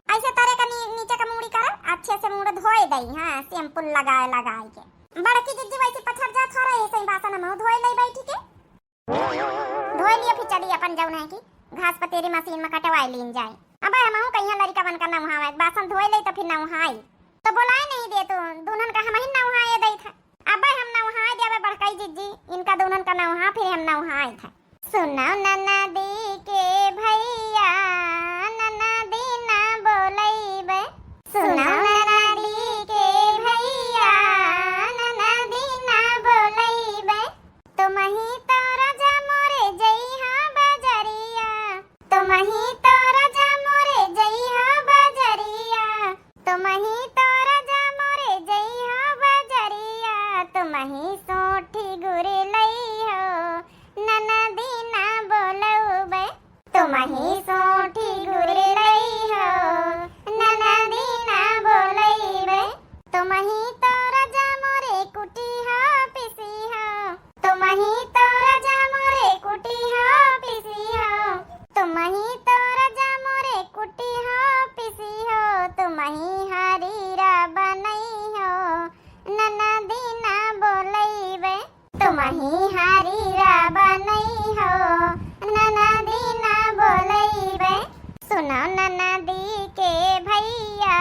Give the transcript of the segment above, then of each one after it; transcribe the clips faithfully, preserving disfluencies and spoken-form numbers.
ऐसे तरे का नी-, नीचे का मूड़ी करो, अच्छे से मूड़ धोए दई, हाँ, shampoo लगाए लगाए के। बड़की जिज्जी वैसे पछड़ जात हो रहे, ऐसे ही बासन हमहू धोए लई बैठी के। धोए लियो फिर चली अपन जौन है कि घास पतेरी मशीन में कटवाए लीन जाए। अब हमहू कहिया लड़िकवन का नौहावे, बासन धोए लई तो फिर नौहाई। तो बोलाए नहीं दे तू, दुल्हन का हमही नौहाए दई था। अबे हम नौहाए देबे बड़कई जिज्जी, इनका दुल्हन का नौहा फिर हम नौहाए था। सुनो ननदी के भैया, ननदी ना बोलैबे। सुनो ननदी के भैया, ननदी ना बोलैबे। तुमही तो राजा मोरे जइहा बजरिया, तुमही तो राजा मोरे जइहा बजरिया, तुमही तो राजा मोरे जइहा बजरिया, तुमही सोंठी गुर लइहो, ननदी ना बोलउबे। तुमही सोंठी गुर लइहो, ननदी ना बोलइबे। तुमही तो राजा मोरे कुटिहा पिसिहा, तुमही तो राजा मोरे कुटिहा पिसिहा, तुमही तो राजा मोरे कुटिहा पिसिहा, तुमही हरीरा बनइहो, ननदी ना बोलइबे। तुमही हरीरा बनइहो, ननदी ना बोलइबे। सुनो ननदी के भैया,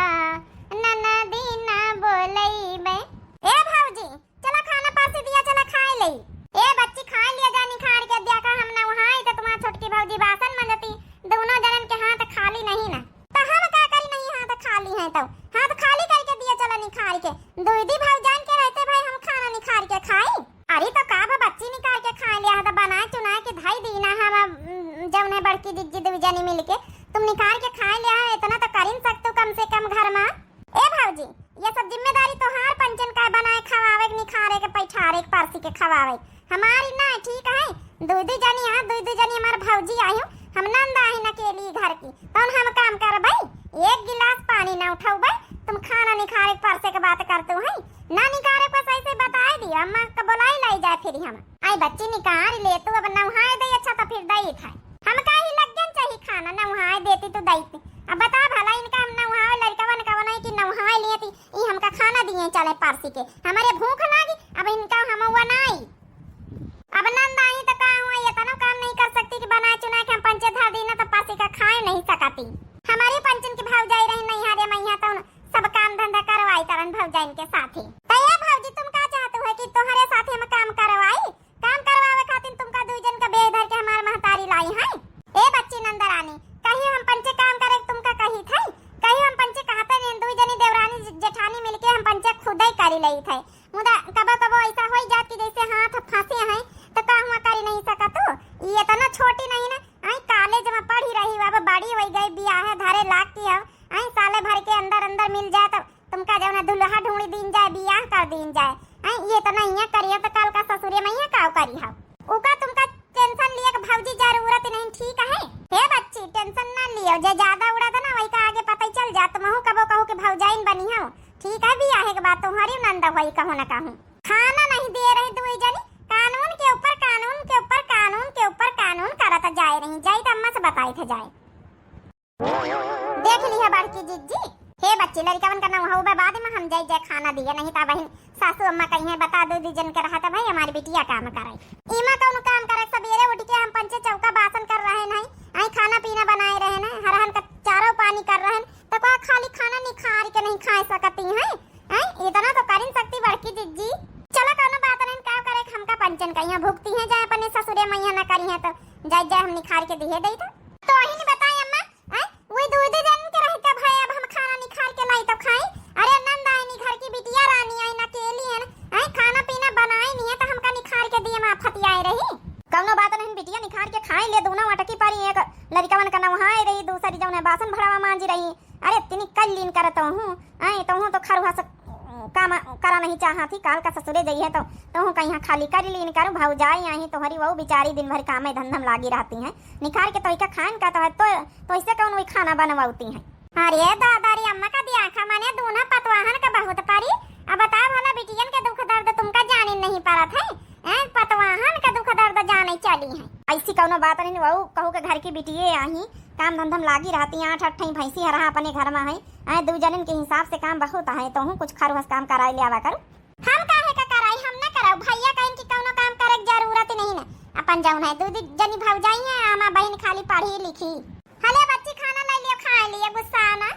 ननदी ना बोलइबे। ए भौजी, चला खाना पासी दिया, चला खाए लई। ए बच्ची, खाए लिया जा निखार के दिया का, हम नौहाई तो तुम्हार छोटकी भौजी बासन मंजती, दोनों जनन के हाथ खाली नहीं ना। तो हम का करी नहीं हाथ खाली है तो, हाथ खाली करके दिया चला निखार के। दुई दी भौजान के रहते भाई हम खाना निखार के खाई। अरे तो का बा बच्ची निखार के खाए लिया है तो बनाए चुनाए के धई दी ना हम, उम, जौन है बड़की जिज्जी दुई जनी मिल के तुम निखार के खाए लिया है, इतना तो करिन सकतू कम से कम घर में। ए भौजी, ये सब जिम्मेदारी तोहार पंचन का बनाए, खवावे के, निखारे के, पैठारे के, परसी के खवावे। हमारी ना, ठीक है? दुई दुई जनी, हाँ, दुई दुई जनी हमार भौजी आई हूँ, हम नंद आई न अकेली घर की, तौन हम काम करबई? एक गिलास पानी ना उठौबई, तुम खाना निखारे के, परसे के बात करतू है, ना निकारे के सही से बताए दियो, अम्मा का बोलाई लाई जाए फिर हम। आई बच्ची निकार ले तू, अब नहाए दे, अच्छा तो फिर दई था। हम का ही लग गन चाही खाना, नहाए देती तो दई। अब बता भला इनका हम नहाए लड़कवन का बनाई कि नहाए लिए थी, ई हमका खाना दिए चले परसी के। हमारे भूख लागी, अब इनका हम हुआ नाई। अब नंद आई तो का हुआ, ये तनो काम नहीं कर सकती कि बनाए चुनाए के हम पंचे धर दी ना तो परसी का खाए नहीं सकती। हमारी पंचन की भौजाई रही नहीं हारे मैया तो सब काम धंधा करवाई तरन भौजाइन के साथे। तो ये भौजी तुम का चाहतू है कि तोहरे साथे हम काम करवाई? काम करवावे खातिर तुमका दुई जन का बेई धर के हमार महतारी लाई है। ए बच्ची नंदरानी, कहीं हम पंचे काम करे तुमका कही थे? कहीं हम पंचे कहते नहीं, दुई जनी देवरानी ज-, जेठानी मिलके हम पंचे खुदे करी लई थे। मुदा कबो कबो ऐसा होई जात कि जैसे हाथ फंसे हैं तो का हुआ करी नहीं सकतू। ये इतना छोटी नहीं ना, आई कॉलेज में पढ़ी रही, अब बड़ी होई गई, बियाहे धरे लाग की हो, आई साले भर के अंदर अंदर मिल जाए तो तुमका जौन है दुल्हा ढूंढी दीन जाए, बियाह कर दीन जाए। हैं, ये तो नहीं है करियो तो कल का ससुरे में ये काव करी हो। उका तुमका टेंशन लिए के भौजी जरूरत नहीं, ठीक है? हे बच्ची, टेंशन ना लियो, जे ज्यादा उड़ा था ना, वही का आगे पता ही चल जा। तुमहू कबो कहू के भौजाइन बनी हो, ठीक है? बियाहे के बाद तुम्हारी नंद होई कहूँ ना कहूँ। खाना नहीं दे रही दुई जनी, कानून के ऊपर कानून के ऊपर कानून के ऊपर कानून करत जाए रही। जाई तो अम्मा से बताई थे जाए। देख लिहा बड़की जिज्जी, हे बच्ची, लड़िकवन का नौहउबे बाद में हम जाई जाए खाना दिए, नहीं तो बहिन सासू अम्मा कहीं है, बता दो, दू जन के रहा था भाई, हमारी बिटिया काम करे। इमा कौन काम करे, सबेरे उठ के हम पंचे चौका बासन कर रहे नहीं, आई खाना पीना बनाए रहे नहीं, हरहन का चारो पानी कर रहे, तो का खाली खाना निखार के नहीं खा सकती हैं? हैं? इतना तो करिन सकती बड़की जिज्जी। चलो कौनो बात नहीं, का करे, हमका पंचन कहिया भुगती हैं, जाए अपने ससुरे मैया ना करी हैं, तो जाए जाए हम निखार के दिए दई तो। तो वही नहीं बताए अम्मा, हैं? वही दू दू जन के रह के भाई, अब हम खाना निखार के लाई तो खाई। अरे नंद आईनी घर की बिटिया रानी आई ना, अकेली है ना, हैं? खाना पीना बनाई नहीं है तो हमका निखार के दिए माँ फतियाए रही। कौनो बात नहीं, बिटिया निखार के खाए ले, दोनों अटकी पारी, एक लड़िकवन का नवहाए रही, दूसरी जौन है बासन भड़वा मांजी रही। अरे तिनी कल लीन करत हूँ, आए तोहूँ तो खरुहा से काम करा नहीं चाहत ही, काल का ससुरे जइहे तो तोहूँ कहिया खाली कर लीन करू, भौजाई आई तोहरी वहू बिचारी दिन भर कामे धंधम लागी रहती हैं, निखार के तोहिका खान का तो है तो, तो इसे कौन वही खाना बनवाती हैं। अरे दादा रे अम्मा का दिया खा माने दूना पतवाहन का बहुत पारी। अब बता भला बिटियन के दुख दर्द तुमका जाने नहीं परत है, हैं? पतवाहन का दुख दर्द जाने चली हैं। ऐसी कौनो बात नहीं, वहू कहू के घर की बिटिये आही, काम धंधा में लागी रहती, आठ आठ ठई भैंसी हरहा अपने घर में है। आए, दू जनिन के हिसाब से काम बहुत है, तोहू कुछ खरुहस काम कराई ले आवा करू। हम काहे का कराई, हम ना कराऊ। भैया कहिन कि कौनो काम करे के जरूरत ही नहीं ना, अपन जौन है दू दी जनी भौजाई है, आमा बहिन खाली पढ़ी लिखी। हले बच्ची, खाना लाई लियो, खाए लियो, गुस्सा ना।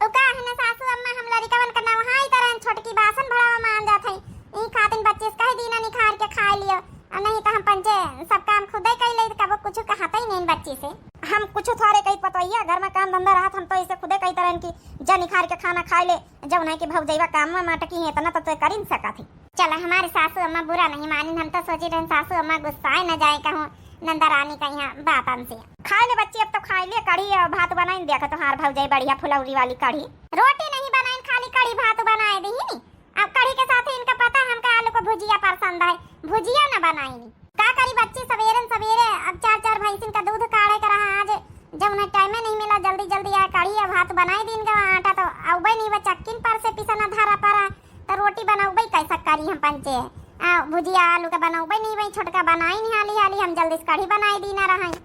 उ का है ना सासू अम्मा, हम लड़िकवन के नवहाई तरह छोटकी बासन भड़ावा मान जात है, ई खातिन बच्ची से कह दीना निखार के खाए लियो, और नहीं तो हम पंचे सब काम खुदे कई ले, कबो कुछ कहते ही नहीं बच्ची से। हम कुछ थोड़े कही पतोहिया, घर में काम धंधा रहत, हम तो इसे खुदे कही तरह की जा निखार के खाना खाए ले, जौन है कि भौजैवा काम में माटकी है, इतना तो तोय करी न सकत है। चला, हमारे सासू अम्मा बुरा नहीं मानिन, हम तो सोची रहन सासू अम्मा गुस्साए न जाए कहूँ नंदा रानी का यहाँ बातन से। खाए ले बच्ची, अब तो खाए ले, कढ़ी और भात बनाइन दिया का तोहार भौजाई बढ़िया फुलौरी वाली कढ़ी। रोटी नहीं बनाइन, खाली कढ़ी भात बनाए दीही। अब कढ़ी के साथ इनका पता हमका आलू को भुजिया पसंद है, भुजिया न बनाइन। का करी बच्ची, सवेरे न सवेरे अब चार चार भैंसिन का दूध काढ़े के रहा, आज जब उन्हें टाइमे नहीं मिला, जल्दी जल्दी आ कढ़ी और भात बनाए दीन का आटा तो अउबे नहीं बा, चक्किन पर से पिसना धरा पड़ा। तो रोटी बनौबे कैसा करी हम पंचे? आ, भुजिया आलू के बनौबे नहीं भाई, छोटका बनाई नहीं हाली हाली, हम जल्दी से कढ़ी बनाई दी ना रहाई।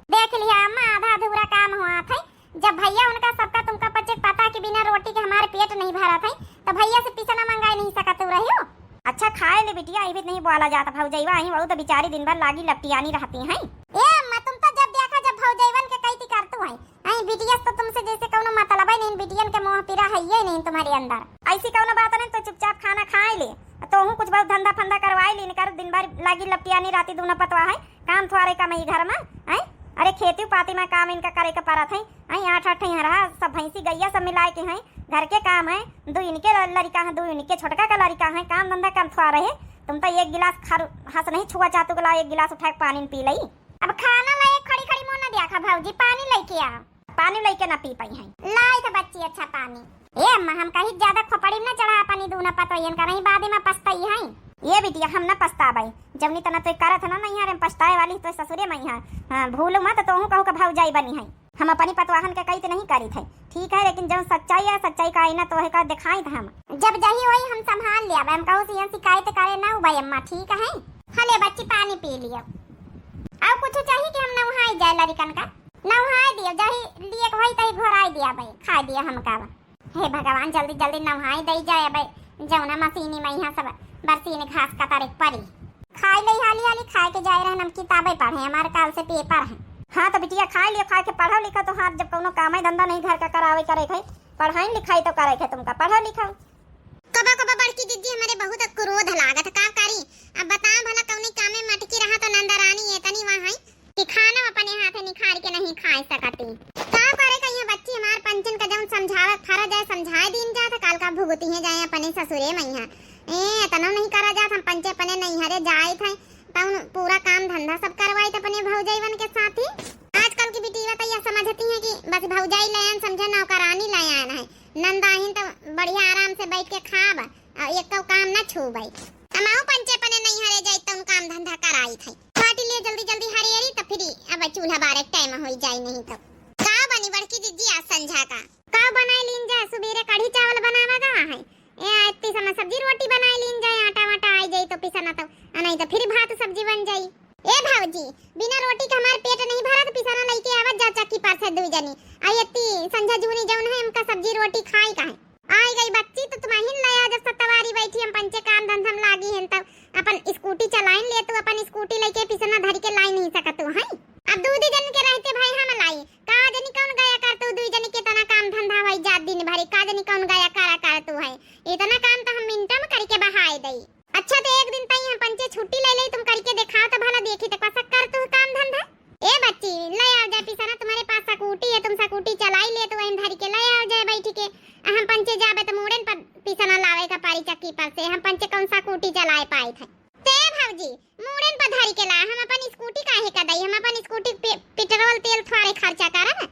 देख लिया अम्मा, आधा अधूरा काम हुआ था। जब भैया उनका सबका तुमका पंचे पता कि बिना रोटी के हमारे पेट नहीं भरा था, तो भैया से पिसना मंगाई नहीं सकत तू रही हो। अच्छा खाए ले बिटिया, ये भी नहीं बोला जाता भौजैवा आई, वो तो बेचारी दिन भर लागी लपटियानी रहती हैं। ए अम्मा, तुम तो जब देखा जब भौजैवन के कैती करतू हैं। आई बिटिया से तो तुमसे जैसे कौनो मतलब ही नहीं, बिटियन के मोह पीरा है ये नहीं तुम्हारे अंदर। ऐसी कौनो बात नहीं, तो चुपचाप खाना खाए ले, तोहू कुछ बहुत धंधा फंदा करवाए ले, इनकर दिन भर लागी लपटियानी राती दूना पतवा है, काम थोड़े कम है घर में, हैं? अरे खेती पाती में काम इनका करे के परत है, हैं? आठ आठ ठे रहा, सब भैंसी गैया सब मिलाए के हैं, घर के काम है, दू इनके ल-, लड़िका हैं, दू इनके छोटका का लड़िका हैं, काम धंधा कम थोड़ा रहे, तुम तो एक गिलास खर-, हंस नहीं छुआ चातू के ला, एक गिलास उठा के पानी पी लई। अब खाना लाए खड़ी खड़ी मुंह न देखा भौजी, पानी लेके आ। पानी लेके ना पी पाई हैं। लाई तो बच्ची अच्छा पानी। ए अम्मा, हम कहीं ज्यादा खोपड़ी में ना चढ़ा पानी दूना पतोहियन का, नहीं बाद में पछताई हैं। ये बिटिया, हम ना पछताबई, जवनी तना तो करत है ना, नहीं है पछताए वाली तो ससुरे में है। हाँ, भूलो मत, तोहू कहू का भौजाई बनी है। हम अपनी पतवाहन के कई तो नहीं करी थे, ठीक है, लेकिन जब सच्चाई है, सच्चाई का आईना तो है का दिखाई था हम। जब जही वही हम संभाल लिया, हम कहू से यहाँ शिकायत करे ना उबई अम्मा, ठीक है। हले बच्ची, पानी पी लियो। और कुछ चाहिए कि हम नहाई जाए लड़िकन का? नहाई दियो, जही लिए के होई तही घोराई दिया भाई, खाए दिया हमका। हे भगवान, जल्दी जल्दी नहाई दई जाए भाई, जौना मशीनी में यहाँ सब बरसीन घास कतरे के परी। खाई ले हाली हाली, खाए के जाए रहे, हम किताबें पढ़े, हमारे काल से पेपर है। हाँ तो बिटिया खाए लियो, खाए के पढ़ो लिखो, तो हाँ जब कौनो काम है धंधा नहीं घर का करावे करे के है, पढ़ाई लिखाई तो करे के तुमका, पढ़ो लिखो। कबो कबो बड़की जिज्जी हमरे बहुत क्रोध लागत, का करी? अब बताओ भला कौने कामे मटकी रहा तो नंदा रानी ये तनी वहाँ है कि खाना अपने हाथे निखार के नहीं खाए सकती। का करे का ये बच्ची हमार पंचन का जौन समझावे फरा जाए समझाए दीन जात, काल का भुगती है जाए अपने ससुरे में यहाँ। ए, इतना नहीं करा जात, हम पंचे अपने नैहरे जाए थे, तौन पूरा काम धंधा सब करवाई थे अपने भौजैवन के साथ ही। आजकल की बिटिया तो यह समझती है कि बस भौजाई ले आन समझे नौकरानी ले आन है, नंदा आहिन तो बढ़िया आराम से बैठ के खाब, आ एको काम ना छूबई। हमहू पंचे अपने नैहरे जाई, तौन काम धंधा कराई थे। काट लिए जल्दी जल्दी हरियरी, तो फिर अब चूल्हा बारे टाइम होई जाई नहीं तो। का बनी बड़की जिज्जी आज संझा का? का बनाई लीन जाए, सुबेरे कढ़ी चावल बनावा गवा है। ए, इतनी समय सब्जी रोटी बनाई लीन जाए, आटा वाटा आई जाई तो पिसना तो, आ नहीं तो फिर भात सब्जी बन जाई। ए भौजी, बिना रोटी के हमार पेट नहीं भरत, पिसना लेके आवत जा चक्की पर से दुई जनी। आ इतनी संझा जूनी जौन है, हमका सब्जी रोटी खाई का है। आई गई बच्ची तो तुम अहिन लाया, जब सतवारी बैठी हम पंचे काम धंधा में लागी हैं तब अपन स्कूटी चलाइन ले, तू अपन स्कूटी लेके पिसना धर के लाई नहीं सकत तू हैं। अब दूधी जन के रहते भाई हम लाई, का जनी कौन गया कर तू, दुई जनी के इतना काम धंधा होई जात दिन भरी, का जनी कौन गया करा कर तू है, इतना काम तो हम मिनटा में करके बहाए दई। अच्छा तो एक दिन तई हम पंचे छुट्टी ले ले, तुम करके दिखाओ तो भला देखी तो कसक कर तू काम धंधा। ए बच्ची, ले आओ जाए पिसना, तुम्हारे पास स्कूटी है, तुम स्कूटी चलाई ले तो वहीं धर के ले आओ जाए बैठ के। आ हम पंचे जाबे तो मूड़न पर पिसना लावे का पारी चक्की पर से, हम पंचे कौन स्कूटी चलाए पाए थे। ते भौजी, मूड़न पर धर के ला, हम अपन स्कूटी काहे का दई, हम अपन स्कूटी पे पेट्रोल तेल थोड़े खर्चा करब।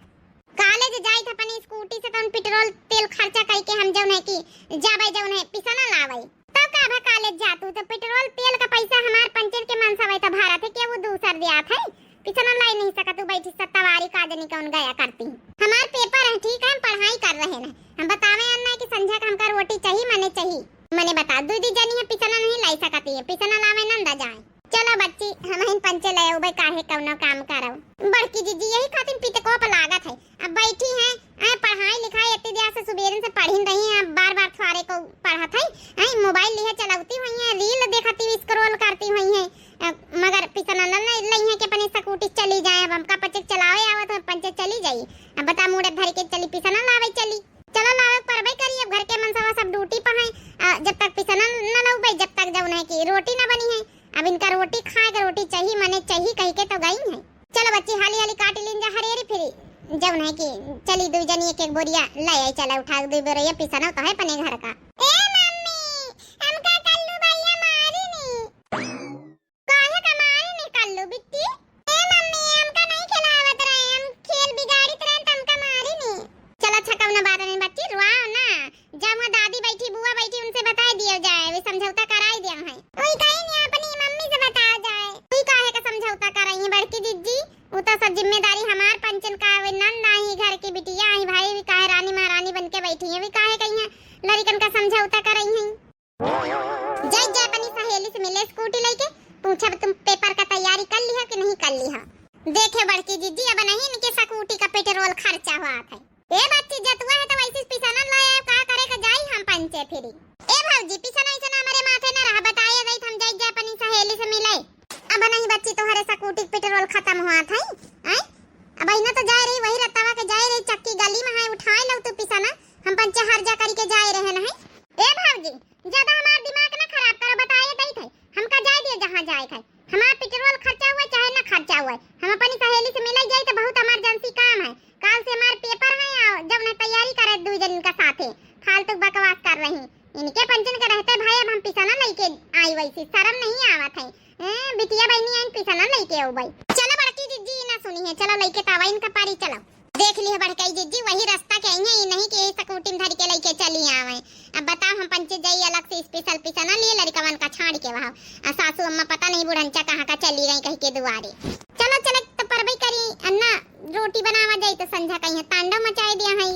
कॉलेज जाई थे अपन स्कूटी से, तौन पेट्रोल तेल खर्चा करके हम जौन है कि जाबे जौन है पिसना लावे। तब का भा कॉलेज जा तू, तो पेट्रोल तेल का पैसा हमार पंचर के मनसवे तो भारत है, के वो दूसर दिया थे, पिसना लाई नहीं सकत तू, बैठी सत्तावारी का जनी कौन गया करती। हमार पेपर है, ठीक है, हम पढ़ाई कर रहे हैं, हम बतावे अन्ना कि संझा का हमका रोटी चाहिए, मने चाहिए, मने बता, दू दी जनी है, पिसना नहीं लाई सकती है, पिसना लावे नंदा जाए। चलो बच्ची, हम हिन पंचे ले उबे, काहे कौनो काम करब। बड़की जीजी यही खातिर पितकोप लागत है, बैठी हैं, आए पढ़ाई लिखाई इतनी देर से सुबेरन से पढ़िन रही हैं, बार बार थ्वारे को पढ़त है, आए मोबाइल लिए चलौती हुई हैं, रील देखती हुई, स्क्रॉल करती हुई हैं, अ, मगर पिसना न, न लई हैं कि अपनी स्कूटी चली जाए। अब हमका पंचे चलावे आवत है, पंचे चली जाई। अब बता, मूड़े धर के चली, पिसना लावे चली। चलो लावे परबे करी, अब घर के मनसवा सब ड्यूटी पर हैं, अ, जब तक पिसना न लौबे, जब तक जौन है कि रोटी न बनी है। अब इनका रोटी खाए के, रोटी चाहिए, मने चाहिए कह के तो गई है। चलो बच्ची, हाली हाली काट लीन जा हरेरी फिरी, जौन है कि चली दुई जनी एक एक बोरिया ले आई, चला उठा के दुई बोरिया पिसना तो है अपने घर का। ए मम्मी, हमका कल्लू भैया मारी नी। काहे का मारी नी कल्लू बिट्टी? ए मम्मी, हमका नहीं खिलावत रहे, हम खेल बिगाड़ित रहे त हमका मारी नी। चला अच्छा, कौनो बात नहीं बच्ची, रुआओ ना। जब वहाँ दादी बैठी, बुआ बैठी, उनसे बताई दियो जाए, वे समझौता कराई दिया है। वही कहीं नहीं, अपनी मम्मी से बताया जाए। वही काहे का समझौता कराई है बड़की जिज्जी? वो तो सब जिम्मेदारी हमार पंचन का, वे नंद आई घर की बिटिया आई भाई, वे काहे रानी महारानी बन के बैठी है, वे काहे कहीं है लड़िकन का समझौता कराई है। जाई जाए अपनी सहेली से मिले स्कूटी लेके, पूछब तुम पेपर का तैयारी कर लिहा कि नहीं कर लिहा। देखे बड़की जिज्जी, अब नहीं इनके स्कूटी का पेट्रोल खर्चा हुआ था। ए बच्ची, जतुआ है तो वैसे पिसना लाए, का करे के जाई हम पंचे फिरी। ए भौजी, पिसना ऐसा हमारे माथे न रहा, बताए जाई हम जाई जाए अपनी सहेली से मिले। अब नहीं बच्ची, तोहरे स्कूटी के पेट्रोल खत्म हुआ था, हैं? अब इन्हें तो जाए रही, वही रत्तावा के जाए रही, चक्की गली में है, उठाए लो तू पिसना, हम पंचे हर जा करी के जाए रहे नहीं। ए भौजी, ज्यादा हमार दिमाग ना खराब करो, बताए दई थे, हमका जाए दियो जहाँ जाए थे। हमार पेट्रोल खर्चा हुआ चाहे ना खर्चा हुआ, हम अपनी सहेली से मिले जाई तो बहुत इमरजेंसी काम है। काल से हमार पेपर है, आ जब ना तैयारी करे दू जन का साथे, फालतू बकवास कर रही। इनके पंचन के रहते भाई अब हम पिसना लेके आई, वैसी शर्म नहीं आवत है। ए, बिटिया बहनी आइन पिसना लेके आओ भाई। चलो बड़की जिज्जी ना सुनी है, चलो लेके तावा इनका पारी, चलो। देख लिहे बड़कई जिज्जी, वही रास्ता के आई हैं, ई नहीं कि यही स्कूटी में धर के लेके चली आवे। अब बताओ, हम पंचे जाई अलग से स्पेशल पिसना लिए लड़कवन का छाड़ के वहाँ, आ सासू अम्मा पता नहीं बुढ़ंचा कहाँ का चली रही कह के दुआरे। चलो चलो, तो परबई करी अन्ना, रोटी बनावा जाई तो संझा कहीं तांडव मचाए दिया है।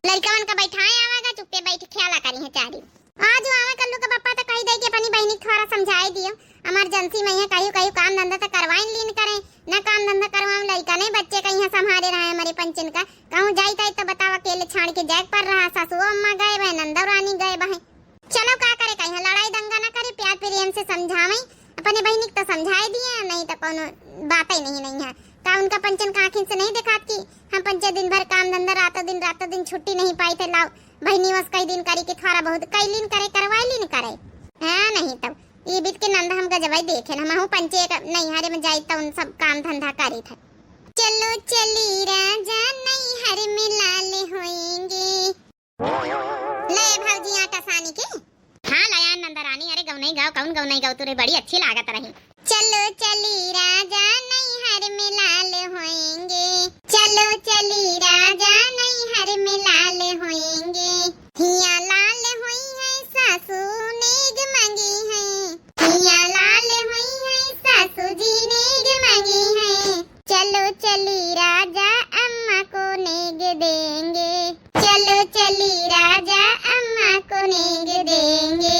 लड़कवन का बैठाए आवागा, चुप्पे बैठ ख्याला करी है चारी। आज आवे कल्लू का पप्पा तो कही दे कि अपनी बहनी के थोड़ा समझाए दियो, इमरजेंसी में है, कहियो कहियो काम धंधा तो करवाइन लीन करे, ना काम धंधा करवावे, लड़का नहीं बच्चे का यहाँ संभाले रहा है हमारे पंचन का। कहूँ जाई ताई तो बतावा, अकेले छाड़ के जाए पर रहा, सासू अम्मा गए बहे, नंदो रानी गए बहे। चलो का करे, कहीं लड़ाई दंगा ना करे, प्यार प्रेम से समझावे, अपने बहनी को तो समझाए दिए, नहीं तो कोनो बात ही नहीं, नहीं है। का उनका पंचन का आँखिन से नहीं देखात कि हम पंचे दिन भर काम धंधा, रातों दिन, रातों दिन छुट्टी नहीं पाई थे, लाओ बहनी वस कई दिन करी कि थोड़ा बहुत कई लीन करे, करवाई लीन करे। हाँ, नहीं तो ये बीत के नंद हम गजबाई देखे न, हमहू पंचे एक नैहरे में जाई तो उन सब काम धंधा करी थे। चलो चली राजा नैहर में लाल होएंगे। ले भौजी आटा सानी के। हाँ, लयान नंदरानी, अरे गौनई गाओ, कौन गौनई गाओ तू रे, बड़ी अच्छी लागत रही। चलो चली राजा नैहर में लाल होएंगे, चलो चली राजा नैहर में लाल होएंगे। हिया लाल होई है सासू नेग मंगी है, हिया लाल होई है सासू जी नेग मंगी है। चलो चली राजा अम्मा को नेग देंगे, चलो चली राजा अम्मा को नेग देंगे।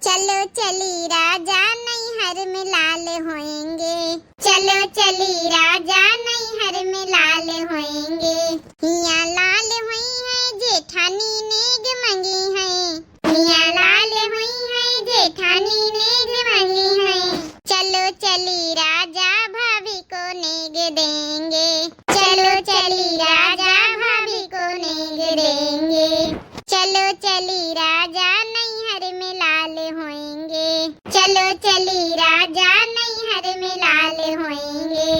चलो चली राजा नैहर में लाल होएंगे, चलो चली राजा नैहर में लाल होएंगे। हिया लाल होई है जेठानी नेग मंगी है, हिया लाल होई है जेठानी नेग मंगी है। चलो चली राजा भाभी को नेग देंगे, चलो चली राजा भाभी को नेग देंगे। चलो चली राजा नैहर में लाल होएंगे, चलो चली राजा नैहर में लाल होएंगे।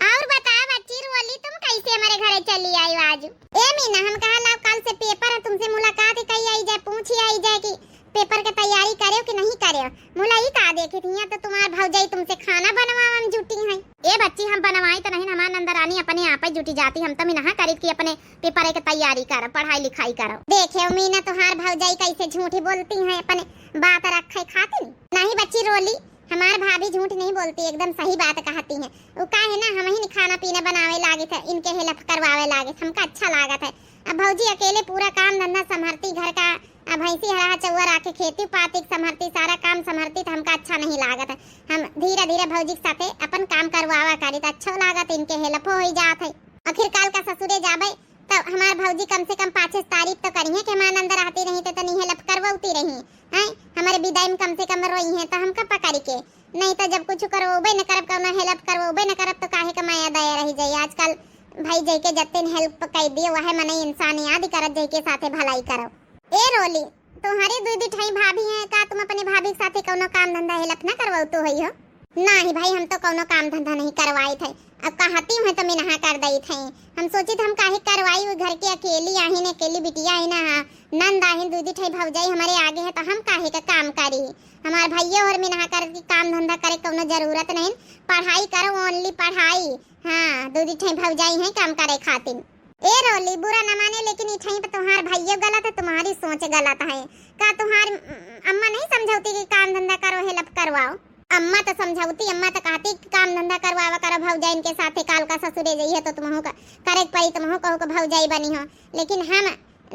और बता बच्ची रोली, तुम कैसे हमारे घरे चली आई आज? ए मीना, हम कहा लाओ कल से पेपर है, तुमसे मुलाकात ही कही आई जाए, पूछी आई जाए कि पेपर के तैयारी करेव कि नहीं करेव। मुला ई का देखित हियाँ तो तुम्हार भौजाई तुमसे खाना बनवावे में जुटी हैं। ए बच्ची, हम बनवाई तो नहीं, हमार नंदरानी अपने आप ही जुटी जाती, हम तो मिनहा करीत कि अपने पेपर के तैयारी कर, पढ़ाई लिखाई करो। देखे मीना, तुम्हार भौजाई कैसे झूठी बोलती हैं अपने बात रखे खातिर। नहीं बच्ची रोली, हमार भाभी झूठ नहीं बोलती, एकदम सही बात कहती हैं। वो का है ना, हम ही खाना पीना बनावे लागे थे, इनके हेल्प करवावे लागे थे, हमका अच्छा लागत है। अब भौजी अकेले पूरा काम धंधा संभरती घर का, अब भैंसी हरा चौआ राखे, खेती पाती के संभरती, सारा काम संभरती, तो हमका अच्छा नहीं लागत है। हम धीरे धीरे भौजी के साथे अपन काम करवावा करी, तो अच्छो लागत, इनके हेल्पो हो जात है। आखिर काल का ससुरे जाबे, तब हमार भौजी कम से कम पाछे से तारीफ तो करिहें कि हमार नंद रहती रही तो तनी help करवउती रही। हैं, हमरे बिदाई में कम से कम रोइहें तो हमका पकड़ के, नहीं तो जब कुछ करवउबे न करब, कउनो help करवउबे न करब तो काहे का माया दया रही जाई। आजकल भाई जइके जतिन help कइ दिए, वह मनई इंसान याद करत जइके साथे भलाई करब। ए रोली, तुम्हारी दुई दुई ठई भाभी हैं, का तुम अपनी भाभी के साथे कउनो काम धंधा help ना करवउतू होई हो? नाही भाई, हम तो कउनो काम धंधा नहीं करवाइत है। अब कहती हूँ तो मिनहा कर दई थे। हम सोचित हम काहे करवाई, वो घर के अकेली आहिन, अकेली बिटिया आहिन, हाँ, नंद आहिन, दुई दुई ठई भौजाई हमरे आगे है तो हम काहे का काम करी? हमार भैया और मिनहा कर के काम धंधा करे कउनो जरूरत नहीं। पढ़ाई करो, only पढ़ाई। हाँ, दुई दुई ठई भौजाई हैं काम करे खातिर। ए रोली, बुरा न माने, लेकिन ई ठई पे तुम्हार भैया गलत है, तुम्हारी सोच गलत है। का तुम्हार, अम, अम्मा नहीं समझौती कि काम धंधा करो, help करवाओ? अम्मा तो समझौती, अम्मा तो कहती कि काम धंधा करवावा करो भौजाइन के साथे, काल का ससुरे जइहे तो तुमहू का करे के पड़ी, तुमहू कहू का भौजाई बनी हो। लेकिन हम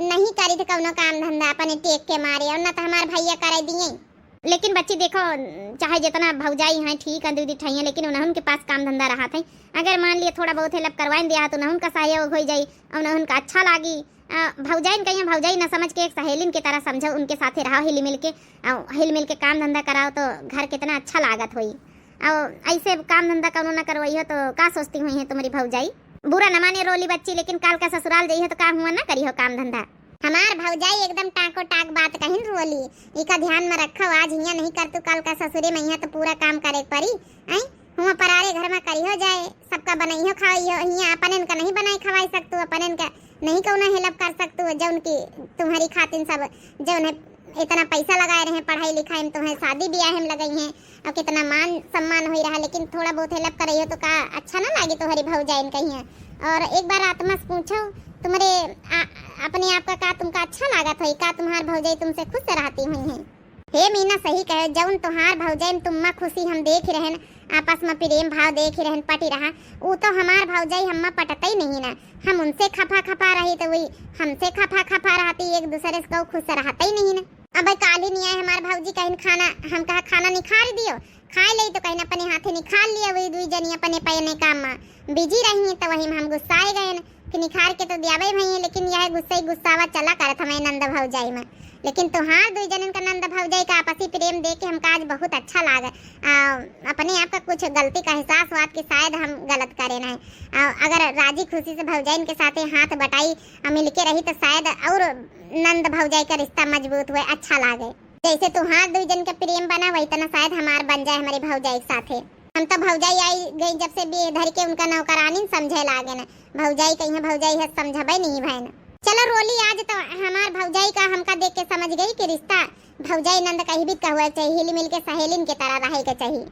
नहीं करी थे कउनो काम धंधा अपने टेक के मारे, और ना तो हमार भैया करे दिए। लेकिन बच्ची देखो, चाहे जितना भौजाई हैं, ठीक है, दीदी ठई हैं, लेकिन उन्हन के पास काम धंधा रहत है। अगर मान लिए थोड़ा बहुत help करवाइन दिया तो उन्हन का सहयोग हो जाई और उन्हन का अच्छा लागी। अ, भौजाइन कहिए, भौजाई न समझ के एक सहेलिन के तरह समझो, उनके साथे रहो हिल मिल के, अ, हिल मिल के काम धंधा कराओ तो घर कितना अच्छा लागत होई। और ऐसे काम धंधा कउनो न करवाई हो तो का सोचती हुई है तुम्हारी भौजाई? बुरा न माने रोली बच्ची, लेकिन काल का ससुराल जइहो तो का हुआ ना करी हो काम धंधा। हमार भौजाई एकदम टाको टाक बात कहिन रोली, इका ध्यान में रखो, आज हियाँ नहीं कर तू, काल का ससुरे में हियाँ तो पूरा काम करे के पड़ी। आई हुआ परारे घर में करिहो जाए, सबका बनइहो खाइहो, हियाँ अपने इनका नहीं बनाए खवाई सकतू, अपने इनका नहीं कउनो help कर सकतू, जउन की तुम्हारी खातिन सब जउन है इतना पैसा लगाए रहे पढ़ाई लिखाई में, तुम्हें शादी ब्याह में लगई हैं और कितना मान सम्मान होई रहा, लेकिन थोड़ा बहुत help करइहो तो का अच्छा ना लागे तुम्हारी भौजाइन कहिए? और एक बार आत्मा से पूछो, तुम्हारे आ, अपने आप का, का तुमका अच्छा लागत होई, का तुम्हार भौजाई तुमसे खुश रहती हुई हैं? हे मीना, सही कहे, जउन तुम्हार भौजाई में तुम्मा खुशी हम देख रहन, आपस में प्रेम भाव देख रहन, पटी रहा, उ तो हमार भौजाई हम्मा पटतई नहीं ना। हम उनसे खफा खफा रही तो वही हमसे खफा खफा रहती, एक दूसरे से कऊ खुश रहतई नहीं ना। अब काली नियाय हमार भौजी कहिन खाना, हम कहा खाना निखार दियो, खाए ले तो कहिन अपने हाथे निखार लिया, वही दुई जनी अपने पयने काम में busy रही तो वही में हम गुस्साए गए। फिर निखार के तो दियावे भई है, लेकिन यह गुस्सा ही गुस्सावा चला करत हमें नंद भौजाई में। लेकिन तुहार दुई जनन का नंद भौजाई का आपसी प्रेम देख के हमका आज बहुत अच्छा लागे। आ, अपने आप का कुछ गलती का एहसास हुआ कि शायद हम गलत करे नहीं। आ, अगर राजी खुशी से भौजाइन के साथे हाथ बटाई आ मिलके रही तो शायद और नंद भौजाई का रिश्ता मजबूत हुए, अच्छा लागे। जैसे तुहार दुई जन के प्रेम बना वही तना शायद हमार बन जाए हमारी भौजाई के साथे। हम तो भौजाई आई गई जब से बिह धर के उनका नौकरानी समझे लागे न। भौजाई कहिए भौजाई है समझबे नहीं भैन। चलो रोली, आज तो हमार भौजाई का हमका देख के समझ गई कि रिश्ता भौजाई नंद कहीं भी कहुए के चाहिए, हिल मिल के सहेलिन के तरह रहे के चाहिए।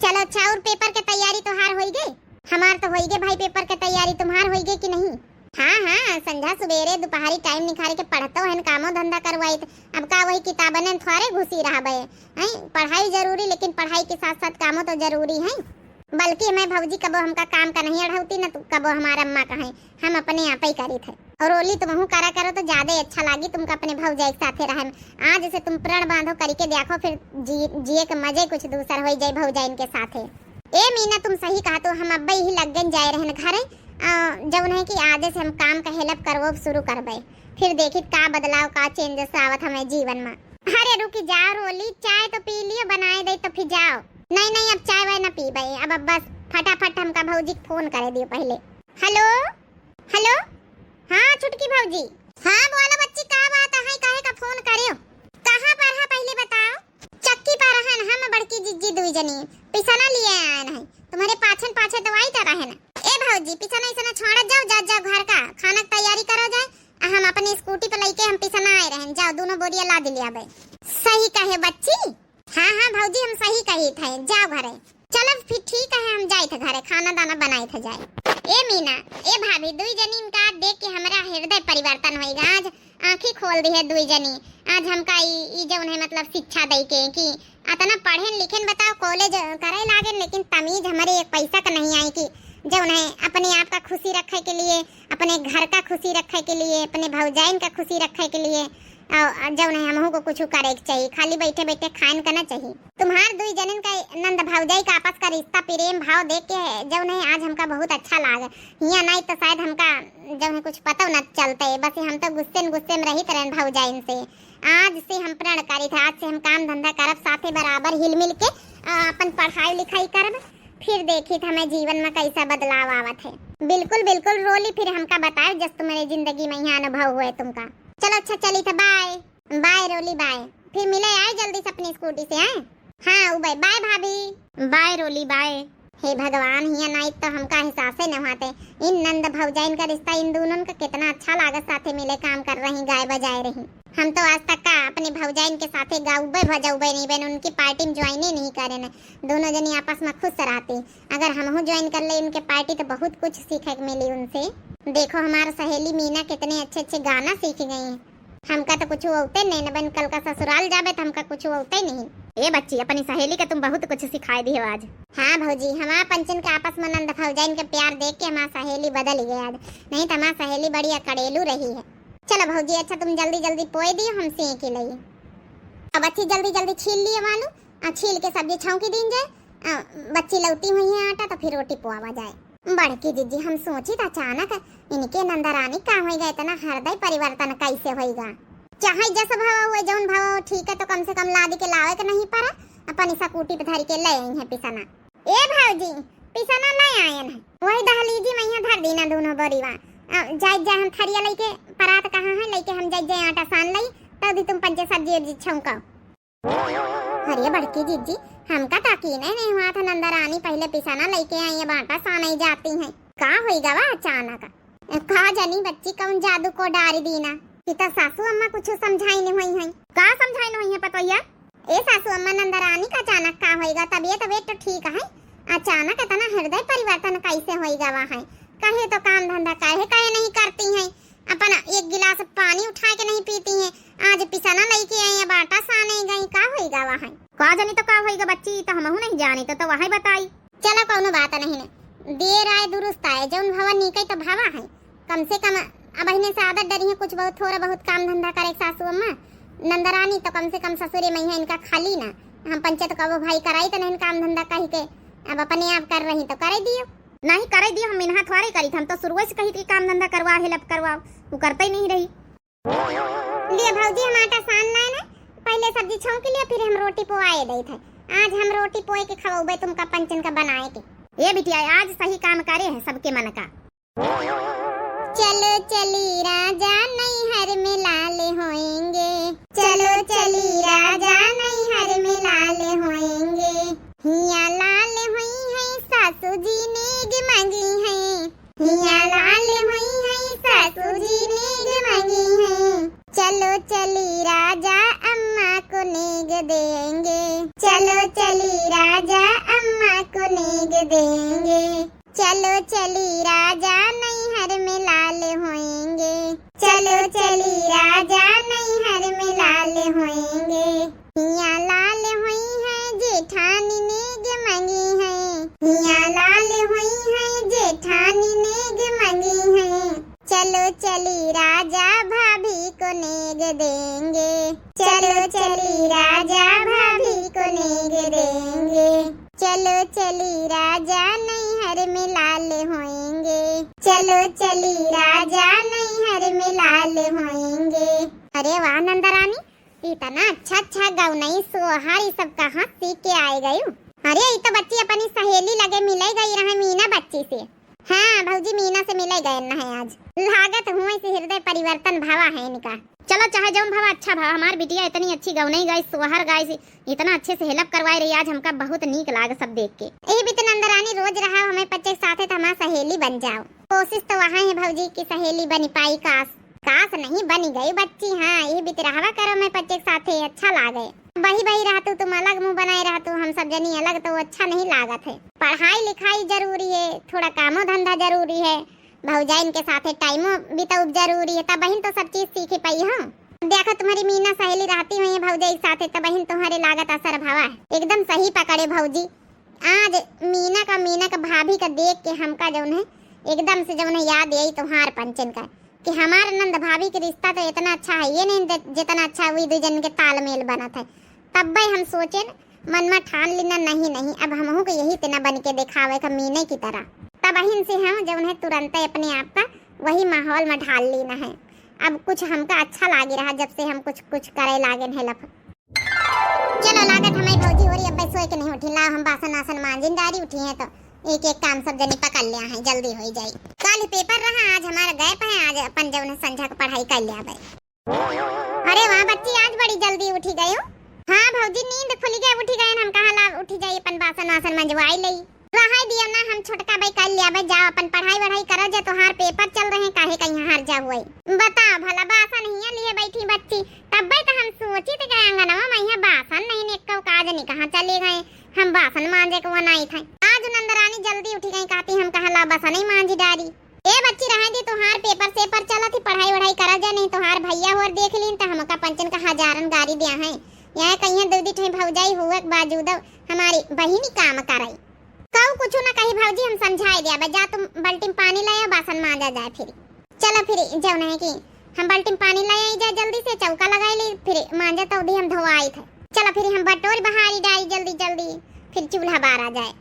चलो अच्छा, और पेपर के तैयारी तोहार होई गई? हमार तो होई गई भाई पेपर के तैयारी, तुम्हार होई गई कि नहीं? हाँ हाँ, संझा सुबेरे दुपहरी time निकाल के पढ़तो हन, कामो धंधा करवाइत। अब का वही किताबन थोड़े घुसी रहबे? हैं, पढ़ाई जरूरी, लेकिन पढ़ाई के साथ साथ कामो तो जरूरी है। बल्कि हमें भौजी कबो हमका काम का नहीं अढ़ौती, न तो कबो हमार अम्मा कहें, हम अपने आप ही करी थे। और रोली तुमहू करा करो तो ज्यादा ही अच्छा लागी तुमका अपने भौजाई के साथे रहे। आज से तुम प्रण बांधो करके देखो, फिर जी, जिए के मजे कुछ दूसर हो जाए भौजाइन के साथे। ए मीना, तुम सही कहा तो हम अब्बे ही लग गए जाए रहन घरे। अ, जौन है कि आजे से हम काम का help करवो शुरू करबे, फिर देखी का बदलाव का changes आवत हमें जीवन में। अरे रुकी जाओ रोली, चाय तो पी लियो, बनाए दे तो फिर जाओ। नहीं नहीं, अब चाय वाय ना पीबे, अब, अब बस फटाफट हमका भौजी के फोन करे दियो पहले। हेलो, हेलो, हाँ छुटकी भौजी। हाँ बोला बच्ची, का बात है, काहे का फोन करियो? कहाँ पर है पहले बताओ। चक्की पर रहन हम बड़की जिज्जी दुई जनी पिसना लिए आयन है, तुम्हारे पाछन पाछे दवाई टा रहन। ए भौजी, पिसना इसना छोड़ा जाओ, जा जाओ घर का खाना की तैयारी करो जाए। आ हम अपनी स्कूटी पे लेके हम पिसना आए रहन, जाओ दोनों बोरिया लाद लियाबे। सही कहे बच्ची। हाँ हाँ भौजी, हम सही कही थे, जाओ घरे। चलो फिर ठीक है, हम जाए थे घरे, खाना दाना बनाए थे जाए। ए मीना, ए भाभी, दुई जनी इनका देख के हमारा हृदय परिवर्तन होएगा। आज आँखी खोल दी है दुई जनी। आज हमका ई, ई जौन है मतलब शिक्षा दे के कि अतना पढ़ेन लिखेन बताओ, college करे लागेन, लेकिन तमीज हमारे एक पैसा का नहीं आई कि जौन है अपने आप का खुशी रखे के लिए, अपने घर का खुशी रखे के लिए, अपने भौजाइन का खुशी रखे के लिए और जौन है हमहू को कुछ करे के चाहिए, खाली बैठे बैठे खाइन का ना चाहिए। तुम्हार दुई जनन का नंद भौजाई का आपस का रिश्ता प्रेम भाव देख के जौन है आज हमका बहुत अच्छा लागे। हियाँ नाई तो शायद हमका जौन है कुछ पता न चलते, बस हम तो गुस्से न गुस्से में रहित रहन भौजाइन से। आज से हम प्रण करित है, आज से हम काम धंधा करब साथे बराबर हिल मिल के, आ, अपन पढ़ाई लिखाई करब, फिर देखित हमें जीवन में कैसा बदलाव आवत है। बिल्कुल बिल्कुल रोली, फिर हमका बताए जस तुम्हारे जिंदगी में यहाँ अनुभव हुए तुमका। चलो अच्छा चलित है, बाय। बाय रोली बाय, फिर मिले आए जल्दी से अपनी स्कूटी से आए। हाँ उबे, बाय भाभी। बाय रोली बाय। हे भगवान, हिया नाई तो हमका एहसासे न होते। इन नंद भौजाइन का रिश्ता, इन दोनों का कितना अच्छा लागत, साथे मिले काम कर रही, गाए बजाए रही। हम तो आज तक का अपनी भौजाइन के साथे गाउबे बजाउबे नहीं बन, उनकी पार्टी में ज्वाइन ही नहीं करे न। दोनों जनी आपस में खुश रहती। अगर हमहू ज्वाइन कर ले इनके पार्टी तो बहुत कुछ सीखे के मिली उनसे। देखो हमार सहेली मीना कितने अच्छे अच्छे गाना सीख गई। हमका तो कुछ औते नहीं न बन, कल का ससुराल जाबे तो हमका कुछ औते नहीं। ए बच्ची, अपनी सहेली का तुम बहुत कुछ सिखाए दिए हो आज। हाँ भौजी, हमार पंचन के आपस में नंद भौजाइन के प्यार देख के हमार सहेली बदल गई आज, नहीं तो हमार सहेली बड़ी अकड़ेलू रही है। चलो भौजी, अच्छा तुम जल्दी जल्दी पोए दियो, हम सेंक ही लई। अब अच्छी जल्दी जल्दी छील लिए आलू, आ छील के सब्जी छौंकी दीन जाए, आ बच्ची लौटी हुई है आटा तो फिर रोटी पोआवा जाए। बड़की जिज्जी, हम सोचित अचानक इनके नंदरानी का होइगा, इतना हृदय परिवर्तन कैसे होइगा? चाहे जस भावा हुए, जौन भावा हो, ठीक है, तो कम से कम लाद के लावे के नहीं पड़ा, अपन इस स्कूटी पे धर के ले आई है पिसना। ए भौजी, पिसना ले आयन है, वही दहलीजी में यहाँ धर दीना दोनों बोरीवा। आ, जाए जाए हम थरिया लेके, परात कहाँ है, लेके हम जाए जाए आटा सान लई, तब भी तुम पंचे सब्जी उब्जी छौंको। अरे बड़की जिज्जी, हमका ताकीने नहीं हुआ था, नंदरानी पहले पिसाना लेके आई, अब आटा साने जाती हैं। का होई गवा अचानक? का जानी बच्ची कौन जादू को डारी दीना। कि तो सासू अम्मा कुछ समझाई नहीं हुई हैं। का समझाई नहीं हुई है पतोहिया? ए सासू अम्मा, नंदरानी का अचानक का होई गा? तबीयत तबीयत तो ठीक है, अचानक इतना हृदय परिवर्तन कैसे होई गवा है? कहे तो काम धंधा काहे काहे नहीं करती हैं, अपन एक गिलास पानी उठा के नहीं पीती हैं, आज पिसना लेके आई, अब आटा साने गई, का होई गवा है? का जानी तो का होई गा बच्ची, तो हमहू नहीं जानी, तो, तो वही बताई। चलो कौनो बात नहीं ने, देर आए दुरुस्त आए, जौन भवा नीके तो भवा है, कम से कम अब अहिने से आदत डरी है, कुछ बहुत थोड़ा बहुत काम धंधा करे सासू अम्मा। नंदरानी तो कम से कम ससुरे में है, इनका खाली ना, हम पंचे तो कबो भाई कराई तो नहीं काम धंधा कही के, अब अपने आप कर रही तो करे दियो। नहीं करे दियो, हम इन्हा थोड़े करी, हम तो शुरुए से कही थी काम धंधा करवा, हेल्प करवाओ, वो करते ही नहीं रही। लिया भौजी, हम आटा सान लाए ना, पहले सब्जी छौंक लिया, फिर हम रोटी पोआए देत है। आज हम रोटी पोए के खवाउबे तुमका पंचन का बनाए के। ए बिटिया, आज सही काम करे है सबके मन का। चलो चली राजा नैहर में लाल होएंगे, चलो चली राजा नैहर में लाल होएंगे। हिया लाल हुई है सासू जी नेग मांगी है, हिया लाल हुई है सासू जी नेग मांगी है। चलो चली राजा अम्मा को नेग देंगे, चलो चली राजा अम्मा को नेग देंगे। चलो चली राजा नैहर में लाल होएंगे, चलो चली राजा नैहर में लाल होएंगे। हिया लाल हुई है जेठानी नेग मांगी है, हिया लाल हुई है जेठानी नेग मांगी है। चलो चली राजा भाभी को नेग देंगे, चलो चली राजा भाभी को नेग देंगे। चलो चली राजा नैहर में लाल होएंगे, चलो चली राजा नैहर में लाल होएंगे। अरे वाह नंदरानी, इतना अच्छा अच्छा गौनई सोहर ई सब कहाँ सीख के आए गयू? अरे ई तो बच्ची अपनी सहेली लगे मिले गई रहे मीना बच्ची से। हाँ भौजी, मीना से मिले गए न है आज। लागत हुए से हृदय परिवर्तन भवा है इनका। चलो चाहे जौन भवा अच्छा भवा, हमार बिटिया इतनी अच्छी गौनई गाइस, सोहर गाइस, इतना अच्छे से हेल्प करवाए रही, आज हमका बहुत नीक लाग सब देख के। यही बीत नंदरानी रोज रहा हमें पच्चे के साथे तो हमार सहेली बन जाओ। कोशिश तो वहाँ है भौजी की सहेली बनी पाई काश। काश नहीं बनी गई बच्ची, हाँ यही बीत रहवा करो मैं पच्चे के साथे, अच्छा लागे। बही बही रहतू, तुम अलग मुंह बनाए रहतू, हम सब जनी अलग, तो अच्छा नहीं लागत है। पढ़ाई लिखाई जरूरी है, थोड़ा कामो धंधा जरूरी है, भौजाइन के साथे टाइमो बिताउब जरूरी है, तब बहिन तो सब चीज सीखी पाई हो। देखो तुम्हारी मीना सहेली रहती हुई है भौजाई के साथे, तब बहिन तुम्हारे लागत असर भवा है। एकदम सही पकड़े भौजी। आज मीना का, मीना का भाभी का देख के हमका जौन है एकदम से जौन है याद आई तुम्हार पंचन का। कि हमार नंद भाभी के रिश्ता तो इतना अच्छा है ये नहीं, जि-, जितना अच्छा वही दुइ जन के तालमेल बनत है। तब्बे हम सोचेन, मन में ठान लेना, नहीं, नहीं, अब हमहू के यही तना बन के देखावे का मीने की तरह। तब अहिन से हम जौन है तुरंते अपने आप का वही माहौल में ढाल लेना है। अब कुछ हमका अच्छा लागे रहा जब से हम कुछ, कुछ करे लागेन help। चलो लागत हमारी भौजी होरी अब सोए के नहीं उठी, लाओ हम बासन आसन मांजिन, डारी उठी है तो एक एक काम सब जनी पकड़ लिया है, जल्दी होई जाई। काल paper रहा, आज हमारा gap है, आज अपन जौन है संझा का पढ़ाई कर लिया बे। अरे वाह बच्ची, आज बड़ी जल्दी उठी गयो। हाँ भौजी, नींद खुल गया, उठी गए, हम कहा ला उठी जाई, अपन बासन वासन मंजवाई लई। रहाई दियो ना, हम छोटका बई कर लिया बे, जाओ अपन पढ़ाई वढ़ाई करो जे, तोहार paper चल रहे, काहे कहीं हार जा हुए। बताओ भला, बासन हिया लिए बैठी बच्ची, तब्बे तो हम सोची थे कि अंगनवा में यहाँ बासन नहीं, ने एक्को काज नहीं, कहाँ चले गए, हम बासन मांजे को नहीं थे। आज नंदरानी जल्दी उठी गई, कहती हम कहा ला बासन ही मांजी डारी। ए बच्ची, रहे दी, तोहार paper सेपर चलत ही, पढ़ाई वढ़ाई करा जा, नहीं तोहार भैया होर देख लीन त हमका पंचन का हजारन गारी दिया है। यहाँ कहिए दीदी ठे भौजाई हुए के बावजूद हमारी बहिनी काम कराई। कहू कुछ ना कही भौजी, हम समझाई दिया बे, जा तुम बाल्टी में पानी लाया, बासन मांजा जाए फिर। चलो फिर जौन है कि हम बाल्टी में पानी ले आई जा, जल्दी से चौका लगाई ली, फिर मांजा तो उदी हम धोआई थे। चलो फिर हम बटोर बहारी डारी जल्दी जल्दी, फिर चूल्हा बारा जाए।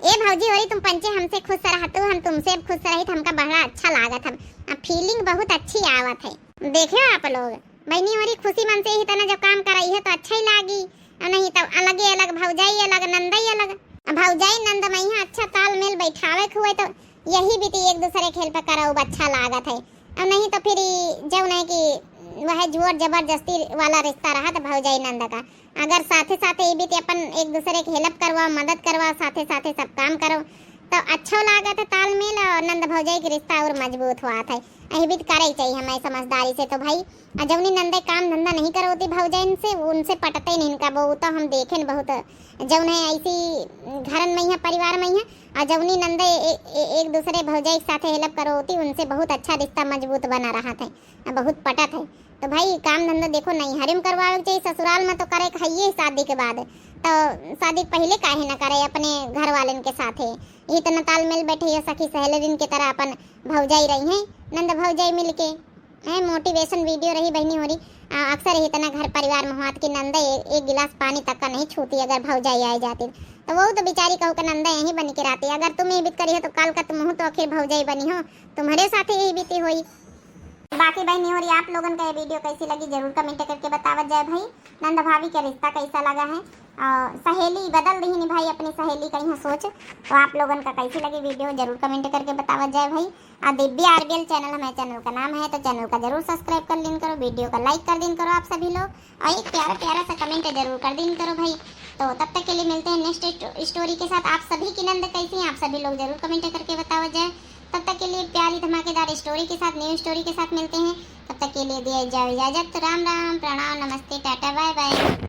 ए भौजी होरी, तुम पंचे हमसे खुश रहतू, हम तुमसे अब खुश रही, हमका बड़ा अच्छा लागत हम। अब feeling बहुत अच्छी आवत है। देखियो आप लोग, बहनी होरी खुशी मन से ही तना जब काम कराई है तो अच्छा ही लागी, और नहीं तो अलगे अलग भौजाई अलग नंदई अलग। अब भौजाई नंद में यहाँ अच्छा तालमेल बैठावे के हुए तो यही बीती एक दूसरे के help कराओ अच्छा लागत है, और नहीं तो फिर ई जौन है कि वह जोर जबरदस्ती वाला रिश्ता रहा तो भौजाई नंद का। अगर साथे साथे ये बीत अपन एक दूसरे के help करवाओ, मदद करवाओ, साथे साथे सब काम करो, तो अच्छो लागत है तालमेल, और नंद भौजाई के रिश्ता और मजबूत हुआ था। यही बीत करे चाहिए हमें समझदारी से। तो भाई, आ जौनी नंदे काम धंधा नहीं करो होती भौजाइन से, उनसे पटते नहीं इनका, वो तो हम देखें बहुत, जौन है ऐसी घरन में है, परिवार में है, और जौनी नंदे ए, ए, एक दूसरे भौजाई के साथे help करो होती, उनसे बहुत अच्छा रिश्ता मजबूत बना रहा था, आ बहुत पटत है। तो भाई, काम धंधा देखो, नैहरे में करवावे के चाहिए, ससुराल में तो करे के हइये शादी के बाद, तो शादी के पहिले काहे ना करे अपने घर वालन के साथे। इतना तालमेल बैठे ये सखी सहेलरिन के तरह अपन भौजाई रही हैं, नंद भौजाई मिलके। ए, motivation video रही बहनी होरी। आ, अक्सर इतना घर परिवार में हुआ कि नंद ए-, एक गिलास पानी तक का नहीं छूती अगर भौजाई आए जाती, तो वो तो बेचारी कहू के नंद यहीं बन के रहती। अगर तुम ये बीत करी हो तो काल का तुम तो आखिर भौजाई बनी हो, तुम्हारे साथ यही बीती हुई। बाकी बहनी होरी, आप लोगन का ये video कैसी लगी जरूर comment करके बतावत जाए भाई। नंद भाभी के रिश्ता कैसा लगा है, और सहेली बदल दीनी भाई अपनी सहेली का यहाँ सोच, तो आप लोगन का कैसी लगी video जरूर comment करके बतावत जाए भाई। और दिव्या आरबीएल channel हमारे channel का नाम है, तो channel का जरूर subscribe कर लीन करो, video का like कर दीन करो आप सभी लोग, और एक प्यारा प्यारा सा comment जरूर कर दीन करो भाई। तो तब तक के लिए मिलते हैं next स्टो-, story के साथ। आप सभी की नंद कैसी हैं, आप सभी लोग जरूर comment करके बतावत जाए। तब तक के लिए प्यारी धमाकेदार story के साथ, new story के साथ मिलते हैं। तब तक के लिए दिया जाओ इजाजत। राम राम, प्रणाम, नमस्ते, टाटा, bye bye।